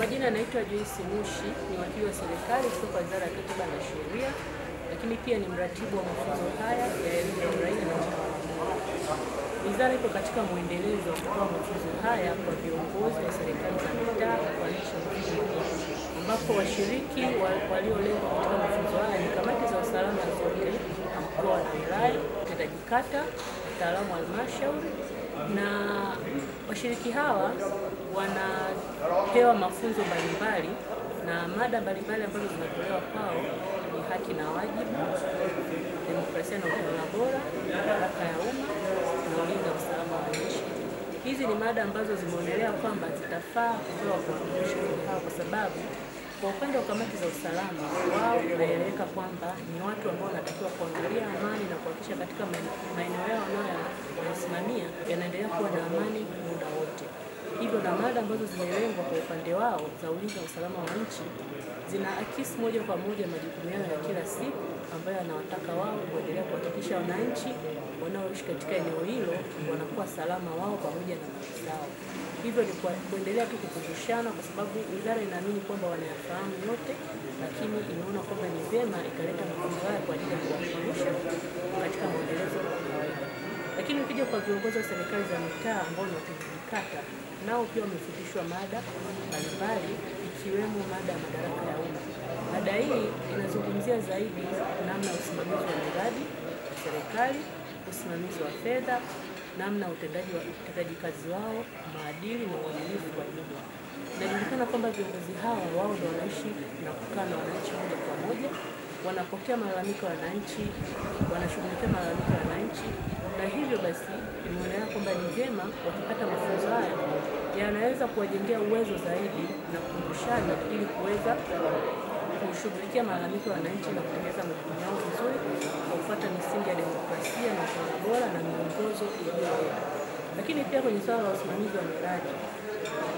Majina naitwa Joyce Mushi, ni wakili wa serikali kutoka Wizara ya Katiba na Sheria, lakini pia ni mratibu wa mafunzo haya ya elimu ya uraia na utawala bora. Wizara ipo katika mwendelezo wa kutoa mafunzo haya kwa viongozi wa serikali za mitaa kwa nchi nzima, ambapo washiriki waliolengwa katika mafunzo haya ni kamati za usalama zote mkoa na wilaya, watendaji kata, wataalamu wa halmashauri, na washiriki hawa wanapewa mafunzo mbalimbali na mada mbalimbali ambazo zinatolewa kwao ni haki na wajibu, demokrasia na utawala bora, madaraka ya umma na ulinzi wa usalama wa nchi. Hizi ni mada ambazo zimeonelea kwamba zitafaa kupewa kwa washiriki hawa kwa sababu kwa upande wa kamati za usalama wao inaeleweka kwamba ni watu ambao wanatakiwa kuangalia amani na kuhakikisha katika maeneo yao wanayosimamia yanaendelea kuwa na amani muda wote. Hivyo na mada ambazo zimelengwa kwa upande wao za ulinzi wa usalama wa nchi zinaakisi moja kwa moja majukumu yao ya kila siku ambayo yanawataka wao kuendelea kuhakikisha wananchi wanaoishi katika eneo hilo wanakuwa salama wao pamoja na mali zao. Hivyo ni kuendelea tu kukumbushana kwa sababu wizara inaamini kwamba wanayafahamu yote, lakini inaona kwamba ni vyema ikaleta mafunzo haya kwa ajili ya kuwakumbusha katika maendelezo ya kawaida. Lakini ukija kwa viongozi wa serikali za mitaa ambao ni watendaji kata, nao pia wamefundishwa mada mbalimbali ikiwemo mada ya madaraka ya umma. Mada hii inazungumzia zaidi namna usimamizi wa miradi ya serikali, usimamizi wa fedha, namna utendaji kazi wao, maadili na uadilifu kwa jumla. Inajulikana kwamba viongozi hawa wao ndio wanaishi na kukaa na wananchi moja kwa moja, wanapokea malalamiko ya wananchi, wanashughulikia malalamiko ya wananchi, na hivyo basi imeonekana kwamba ni vyema wakipata mafunzo haya yanaweza kuwajengea uwezo zaidi na kukumbushana ili kuweza kushughulikia malalamiko ya wananchi na kutekeleza majukumu yao vizuri kwa kufuata misingi ya demokrasia na utawala bora na miongozo iliyowekwa. Lakini pia kwenye swala la usimamizi wa miradi,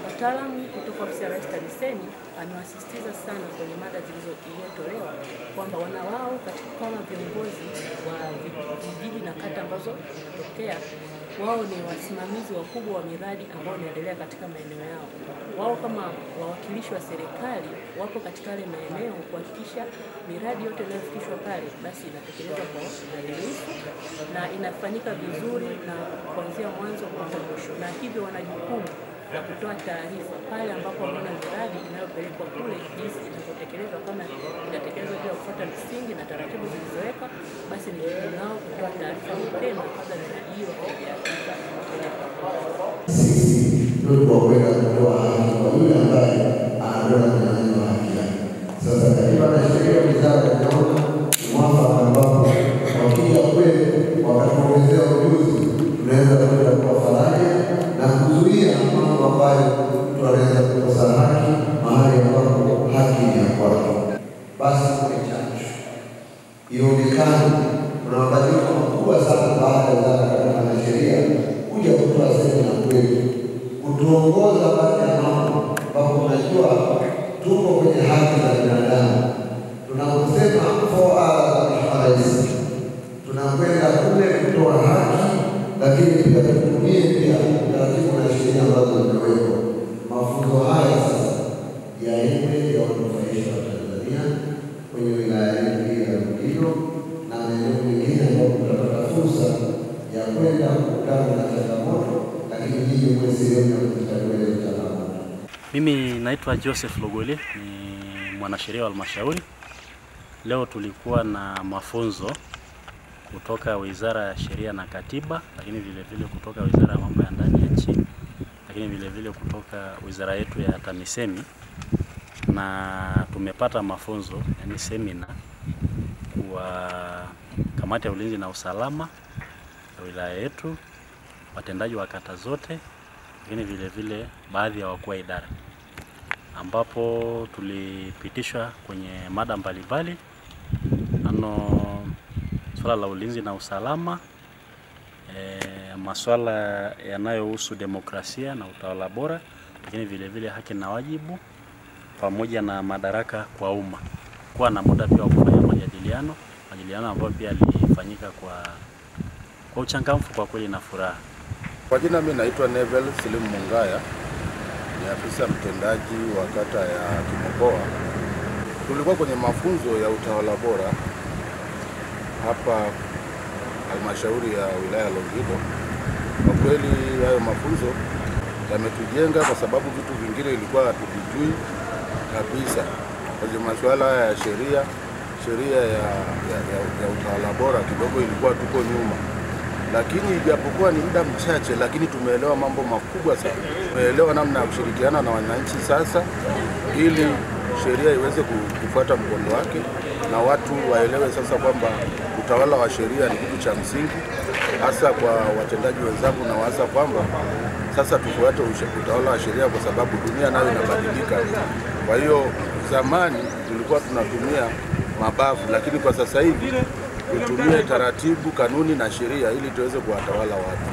wataalamu kutoka ofisi ya Rais TAMISEMI amewasisitiza sana kwenye mada zilizotolewa kwamba wana wao katika kama viongozi wa vijiji na kata ambazo zinatokea, wao ni wasimamizi wakubwa wa miradi ambao inaendelea katika maeneo yao. Wao kama wawakilishi wa serikali wapo katika yale maeneo kuhakikisha miradi yote inayofikishwa pale basi inatekelezwa kwa uadilifu na inafanyika vizuri na kuanzia mwanzo mpaka mwisho, na hivyo wana jukumu la kutoa taarifa pale ambapo wanaona miradi inayopelekwa kule jinsi inavyotekelezwa, kama inatekelezwa bila kufuata misingi na taratibu zilizowekwa, basi ni jukumu lao kutoa taarifa mapema kabla miradi hiyo haijafika. Sisi ndio tunakwenda kutoa haki kwa yule ambaye anakwenda kunyang'anywa haki yake. Sasa katiba na sheria, wizara inaona mwafaka ambapo wakija kweli wakatuongezea ujuzi, tunaweza kwenda kwa faraja na kuzuia mambo ambayo mtu anaweza kukosa haki mahali ambapo haki ni ya kwake. Basi kuwe chachu, ionekane kuna mabadiliko makubwa sana baada ya Wizara ya Katiba na Sheria kuja kutoa semina kwetu, kutuongoza baadhi ya mambo ambapo unajua tuko kwenye haki za binadamu. Tunaposema 4R za Mheshimiwa Rais, tunakwenda kule kutoa haki, lakini pia tutumie pia taratibu na sheria ambazo zimewekwa. Mafunzo haya sasa yaende yawanufaisha Watanzania kwenye wilaya yetu hii ya Longido na maeneo mengine ambapo tutapata fursa ya kwenda kukutana na changamoto, lakini nyinyi mwe sehemu ya kuzitatua hizo changamoto. Mimi naitwa Joseph Logoli, ni mwanasheria wa halmashauri. Leo tulikuwa na mafunzo kutoka Wizara ya Sheria na Katiba, lakini vile vile kutoka Wizara ya Mambo ya Ndani ya Nchi, lakini vile vile kutoka wizara yetu ya TAMISEMI, na tumepata mafunzo, yani semina kwa kamati ya ulinzi na usalama ya wilaya yetu, watendaji wa kata zote, lakini vile vile baadhi ya wakuu wa idara, ambapo tulipitishwa kwenye mada mbalimbali ano swala la ulinzi na usalama, masuala yanayohusu demokrasia na utawala bora, lakini vile vile haki na wajibu pamoja na madaraka kwa umma. Kuwa na muda pia wa kufanya majadiliano ambayo pia yalifanyika kwa uchangamfu kwa kweli na furaha. Kwa jina mimi naitwa Neville Silimu Mungaya, Ni afisa mtendaji wa kata ya Kimokoa. Tulikuwa kwenye mafunzo ya utawala bora hapa halmashauri ya wilaya Longido. Kwa kweli hayo mafunzo yametujenga, kwa sababu vitu vingine ilikuwa hatuvijui kabisa. Kwenye masuala ya sheria ya utawala bora kidogo ilikuwa tuko nyuma, lakini ijapokuwa ni muda mchache, lakini tumeelewa mambo makubwa sana. Tumeelewa namna ya kushirikiana na wananchi sasa, ili sheria iweze kufuata mkondo wake na watu waelewe sasa kwamba utawala wa sheria ni kitu cha msingi, hasa kwa watendaji wenzangu, na hasa kwamba sasa tufuate utawala wa sheria kwa sababu dunia nayo inabadilika. Kwa hiyo zamani tulikuwa tunatumia mabavu, lakini kwa sasa hivi tutumie taratibu, kanuni na sheria ili tuweze kuwatawala watu.